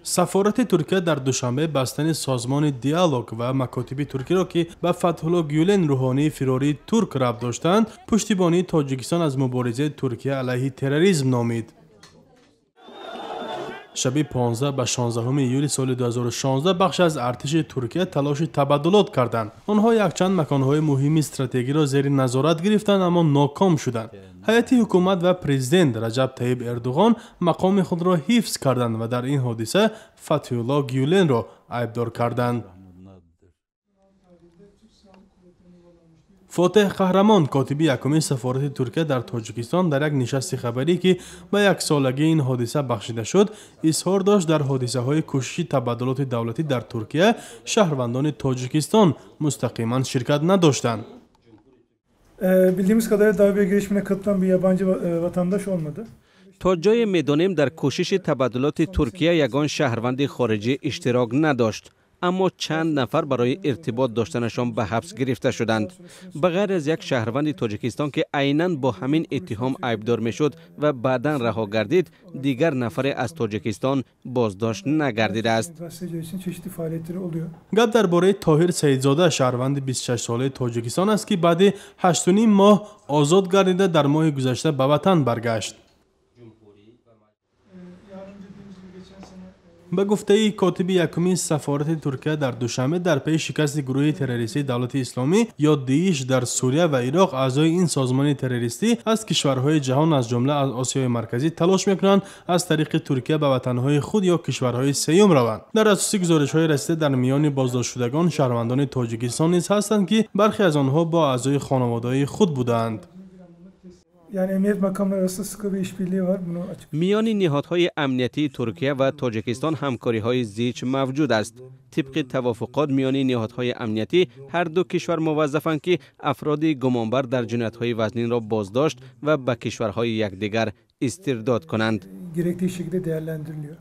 Сафорати Туркия дар Душанбе бастани созмони Диалог ва макотиби туркиро, ки ба Фатҳулло Гюлен, рӯҳонии фирории турк, рабт доштанд, пуштибонии Тоҷикистон аз муборизаи Туркия алайҳи терроризм номид. Шаби 15 ба 16 июли соли 2016 бахше аз артиши Туркия талоши табаддулот карданд. Онҳо якчанд маконҳои муҳими стратегиро зери назорат гирифтанд, аммо ноком шуданд. Ҳайати ҳукумат ва президент Раҷаб Таиб Эрдуғон мақоми худро ҳифз карданд ва дар ин ҳодиса Фатҳулло Гюленро айбдор карданд. Фотеҳ Қаҳрамон, котиби якуми сафорати Туркия дар Тоҷикистон, дар як нишасти хабарӣ, ки ба яксолагии ин ҳодиса бахшида шуд, изҳор дошт, дар ҳодисаҳои кӯшиши табаддулоти давлатӣ дар Туркия шаҳрвандони Тоҷикистон мустақиман ширкат надоштанд. Bildiğimiz kadarıyla darbe girişimine katılan bir yabancı vatandaş olmadı. То ҷое медонем, дар кӯшиши табаддулоти Туркия ягон шаҳрванди хориҷӣ иштирок надошт, аммо чанд нафар барои иртибот доштанашон ба ҳабс гирифта шуданд. Ба ғайр аз як шаҳрванди Тоҷикистон, ки айнан бо ҳамин иттиҳом айбдор мешуд ва баъдан раҳо гардид, дигар нафаре аз Тоҷикистон боздошт нагардидааст. Гап дар бораи Тоҳир Саидзода, шаҳрванди 26-солаи Тоҷикистон аст, ки баъди 8,5 моҳ озод гардида, дар моҳи гузашта ба ватан баргашт. Ба гуфтаи котиби якуми сафорати Туркия дар Душанбе, дар паи шикасти гурӯҳи террористии Давлати Исломӣ ё ДИИШ дар Сурия ва Ироқ, аъзои ин созмони террористӣ аз кишварҳои ҷаҳон, аз ҷумла аз Осиёи Марказӣ, талош мекунанд аз тариқи Туркия ба ватанҳои худ ё кишварҳои сеюм раванд. Дар асоси гузоришҳои расида, дар миёни боздоштшудагон шаҳрвандони Тоҷикистон низ ҳастанд, ки бархе аз онҳо бо аъзои хонаводаи худ будаанд. Yani emniyet makamları arasında sıkı bir işbirliği var. Bunu açık. Миёни ниҳодҳои амниятии Туркия ва Тоҷикистон ҳамкориҳои зич мавҷуд аст. Тибқи тавофуқот миёни ниҳодҳои амниятӣ, ҳар ду кишвар муваззафанд, ки афроди гумонбар дар ҷиноятҳои вазнинро боздошт ва ба кишварҳои якдигар истирдод кунанд. Gerektiği şekilde değerlendiriliyor.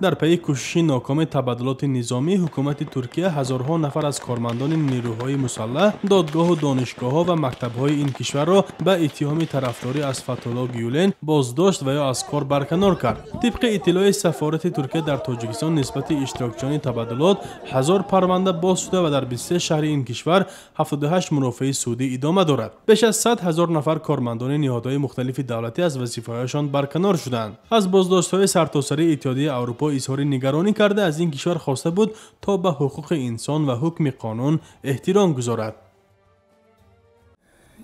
Дар пайи кӯшиши нокоми табаддулоти низомӣ, ҳукумати Туркия ҳазорҳо нафар аз кормандони нерӯҳои мусаллаҳ, додгоҳу донишгоҳҳо ва мактабҳои ин кишварро ба иттиҳоми тарафдорӣ аз Фатҳулло Гюлен боздошт ва ё аз кор барканор кард. Тибқи иттилои сафорати Туркия дар Тоҷикистон, нисбати иштирокчиёни табаддулот 1000 парванда боз шуда ва дар 23 шаҳри ин кишвар 78 мурофиаи судӣ идома дорад. Беш аз 100 ҳазор нафар кормандони ниҳодҳои мухталифи давлатӣ аз вазифаҳояшон барканор шуданд. Аз боздоштҳои сартосарии Иттиҳодияи Аврупо изҳори нигаронӣ карда, аз ин кишвар хоста буд, то ба ҳуқуқи инсон ва ҳукми қонун эҳтиром гузорад.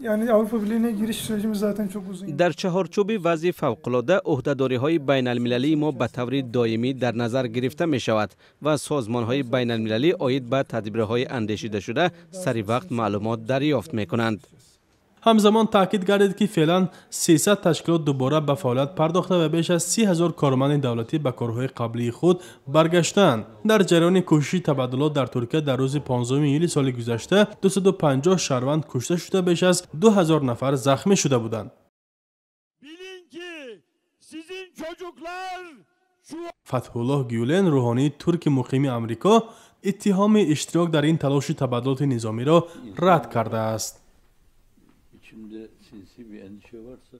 Yani Avrupa Birliği'ne giriş sürecimiz zaten çok uzun. Дар чаҳорчӯби вазъи фавқулода ӯҳдадориҳои байналмилалии мо ба таври доимӣ дар назар гирифта мешавад ва созмонҳои байналмилалӣ оид ба тадбирҳои андешидашуда сари вақт маълумот дарёфт мекунанд. Ҳамзамон таъкид гардид, ки феълан 300 ташкилот дубора ба фаъолият пардохта ва беш аз 30 ҳазор корманди давлатӣ ба корҳои қаблии худ баргаштаанд. Дар ҷараёни кӯшиши табаддулот дар Туркия дар рӯзи 15 июли соли гузашта 250 шаҳрванд кушта шуда, беш аз 2000 нафар захмӣ шуда буданд. Фатҳуллоҳ Гюлен, рӯҳонии турки муқими Амрико, иттиҳоми иштирок дар ин талоши табаддулоти низомиро рад кардааст. İçimde sinsi bir endişe varsa